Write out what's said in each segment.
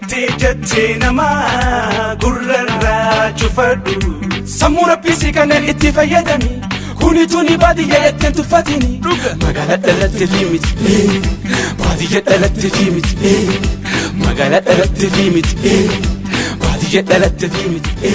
Jettee jettee nama gurrarraa cufadhu. Sammuu rabbisii kanneen itti fayyadami. Kuni tuni baadiyyaa jetteen tuffatini. Magaalaa dhalattee fi miti. Baadiyyaa dhalattee fi miti. Magaalaa dhalattee fi miti. Baadiyyaa dhalattee fi miti.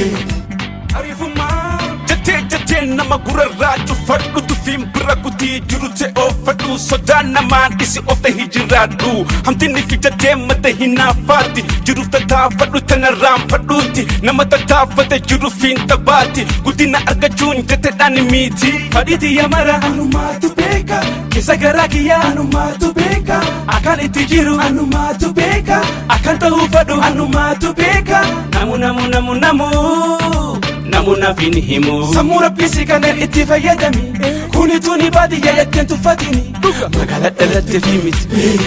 Ariifummaa. Jettee jettee nama gurarraa cufadhu, tuffiin bira kutii jiru ta'e oofadhu, sodaan namaan isi of ta'ii jiraadhu, hamtinni fi jettee madda hinaafaatti jiruuf tattaafadhu, tanarraanfadhuutti nama tattaafate jiruuf hin taphaati, guddina argachuun jetteedhaan miti. Fadhiitii yamara anumaatu beeka, keessa garaa kiyyaa anumaatu beeka, akkan itti jiru anumaatu beeka, akkan ta'uu fadhu anumaatu beeka. Namu namu namu namu namu naaf hin himu. Sammuu rabbisii kanneen itti fayyadami. Kuni tuni baadiyyaa jetteen tuffatini. Magaalaa dhalattee fi miti.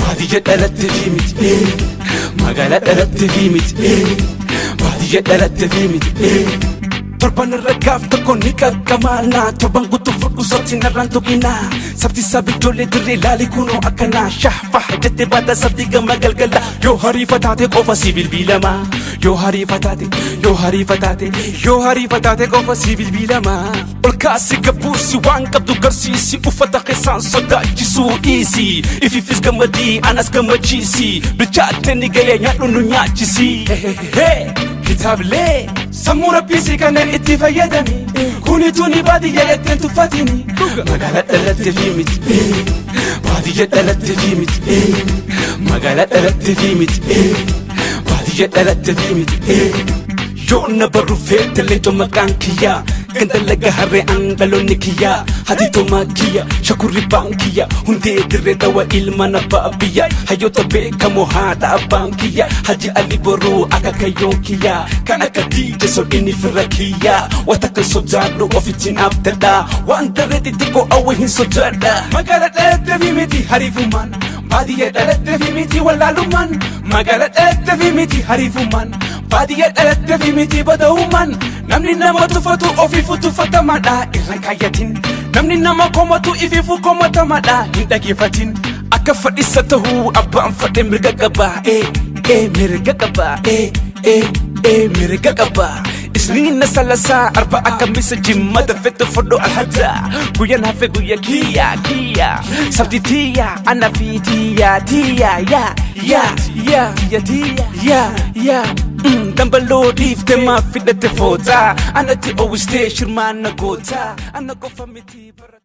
Baadiyyaa dhalattee fi miti. Magaalaa dhalattee fi miti. Baadiyyaa dhalattee fi miti. Torban irra gaaf tokko ni qaqqamaana, torban guutuu fudhu, sabti narraan tuqinaa, sabti sabi ijoollee dirree laali, kunoo akkanaa shahfa jettee baata, sabti gama galgala. Yoo hariifa taate qofa si bilbilama, yoo hariifa taate, yoo hariifa taate, yoo hariifa taate qofa si bilbilama. Ol kaasi, gabbuusi, waan qabdu garsiisi, uffata keessaan sodaachisuu dhiisi, ifiifis gammadii, anas gammachiisi, bilchaatte ni gahee, nyaadhu, nu nyaachisi. Kitaabilee sammuu rabbisii kanneen itti fayyadami. Kuni tuni baadiyyaa jetteen tuffatini. Magaalaa dhalattee fi miti. Baadiyyaa dhalattee fi miti. Magaalaa dhalattee fi miti. Baadiyyaa dhalattee fi miti. Yoo na barru feete, leencoo maqaan kiyyaa, ganda laga harree an dhaloonni kiyyaa, hati tomaa kiyya, shakurri baan kiyya, hundee dirree dhawa, ilma nabbaa biyya, hayyoota beekamoo haadha abbaan kiyya, Haji Ali Boruu akakayyoon kiyya, kan akka diije sodhini firra kiyya, wata kan sodaadhu ofittiin abdadha, waan darree xixiqqoo awwa hin sodaadha. Magaala dhalattee fi miti hariifummaan, baadiyyaa dhalattee fi miti wallaalummaan, magaala dhalattee fi miti hariifummaan, baadiyyaa dhalattee fi miti bada'ummaan. Namni nama tuffatu ofiifu tuffatamaadha, irra kaayyatin. Namni nama komatu ifiifu komatamaadha, hin dhageeffatin. Akka fadhisa tahuu abbaan fadhe mirga qaba, ee ee mirga qaba, ee ee ee mirga qaba. Isniina, Salasaa, Arba, Kamisa, Jimmata, fete fodho, Alhada, guyyaan hafe guyya kiyya kiyya, sabti tiyya, ana fi tiyya tiyya, ya ya ya ya tiyya ya ya. Dambaloo dhiifte maaf fidhatte footaa anatti oowwistee shirmaan na gootaa ana qofa miti bara.